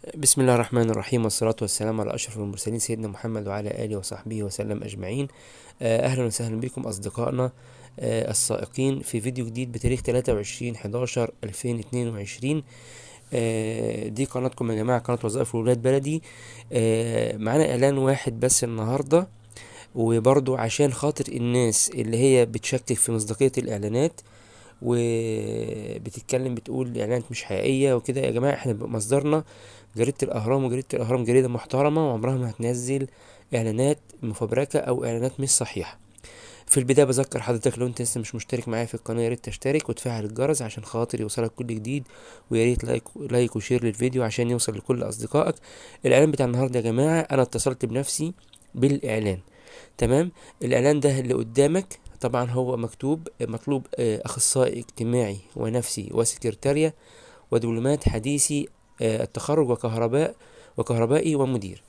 بسم الله الرحمن الرحيم، والصلاة والسلام على أشرف المرسلين سيدنا محمد وعلى آله وصحبه وسلم أجمعين. أهلا وسهلا بكم أصدقائنا السائقين في فيديو جديد بتاريخ 23/11/2022. دي قناتكم يا جماعة، قناة وظائف ولاد بلدي. معانا إعلان واحد بس النهاردة، وبرضو عشان خاطر الناس اللي هي بتشكك في مصداقية الإعلانات وبتتكلم بتقول الإعلانات مش حقيقية وكده. يا جماعة احنا مصدرنا جريدة الأهرام، وجريدة الأهرام جريدة محترمة وعمرها ما هتنزل إعلانات مفبركة أو إعلانات مش صحيحة. في البداية بذكر حضرتك لو انت لسه مش مشترك معايا في القناة يا ريت تشترك وتفعل الجرس عشان خاطر يوصلك كل جديد، ويا ريت like like و share للفيديو عشان يوصل لكل أصدقائك. الإعلان بتاع النهاردة يا جماعة أنا اتصلت بنفسي بالإعلان، تمام؟ الإعلان ده اللي قدامك طبعا هو مكتوب مطلوب أخصائي اجتماعي ونفسي وسكرتارية ودبلومات حديثي التخرج وكهربائي ومدير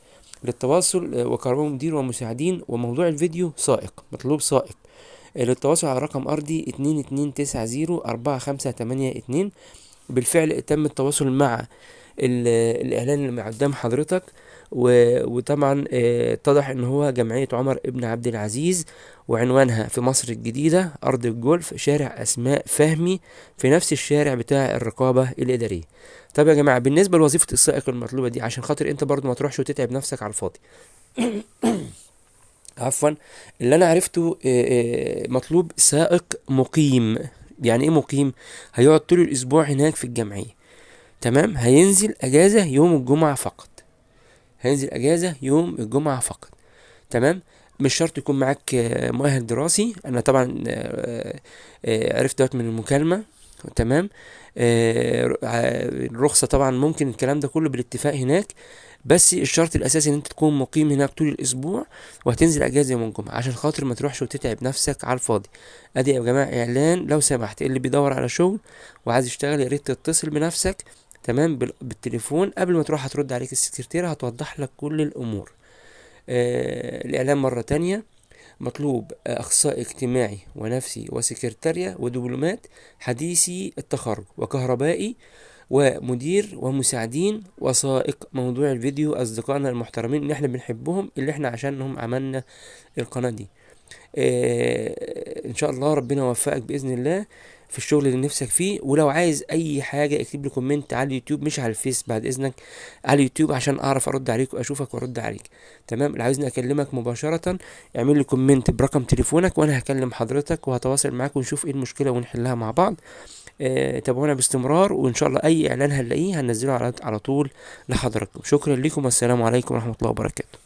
للتواصل، وكهرباء ومدير ومساعدين. وموضوع الفيديو سائق، مطلوب سائق. للتواصل على رقم أرضي 22904582. بالفعل تم التواصل مع الإعلان اللي قدام حضرتك، وطبعا اتضح ان هو جمعية عمر ابن عبد العزيز، وعنوانها في مصر الجديدة أرض الجولف، شارع أسماء فهمي، في نفس الشارع بتاع الرقابة الإدارية. طب يا جماعة بالنسبة لوظيفة السائق المطلوبة دي، عشان خاطر انت برضو ما تروحش وتتعب نفسك على الفاضي عفوا، اللي انا عرفته مطلوب سائق مقيم. يعني ايه مقيم؟ هيقعد طول الاسبوع هناك في الجمعية، تمام؟ هينزل اجازة يوم الجمعة فقط، هينزل اجازة يوم الجمعة فقط، تمام؟ مش شرط يكون معاك مؤهل دراسي. انا طبعا عرفت دوت من المكالمة، تمام؟ الرخصة طبعا ممكن الكلام ده كله بالاتفاق هناك، بس الشرط الاساسي ان انت تكون مقيم هناك طول الاسبوع وهتنزل اجازة يوم الجمعة عشان خاطر ما تروحش وتتعب نفسك على الفاضي. ادي يا جماعة اعلان، لو سمحت اللي بيدور على شغل وعايز يشتغل يا ريت تتصل بنفسك، تمام؟ بالتليفون قبل ما تروح، هترد عليك السكرتيرة هتوضح لك كل الامور. الاعلان مرة تانية، مطلوب اخصائي اجتماعي ونفسي وسكرتارية ودبلومات حديثي التخرج وكهربائي ومدير ومساعدين وسائق. موضوع الفيديو اصدقائنا المحترمين اللي احنا بنحبهم، اللي احنا عشانهم عملنا القناة دي. ان شاء الله ربنا يوفقك باذن الله في الشغل اللي نفسك فيه. ولو عايز اي حاجة اكتب لي comment على اليوتيوب، مش على الفيس بعد اذنك، على اليوتيوب عشان اعرف ارد عليك واشوفك وارد عليك، تمام؟ لو عايزني اكلمك مباشرة اعمل لي comment برقم تليفونك وانا هكلم حضرتك وهتواصل معاك ونشوف ايه المشكلة ونحلها مع بعض. تابعونا باستمرار، وان شاء الله اي اعلان هنلاقيه هننزله على طول لحضراتكم. شكرا لكم، والسلام عليكم ورحمة الله وبركاته.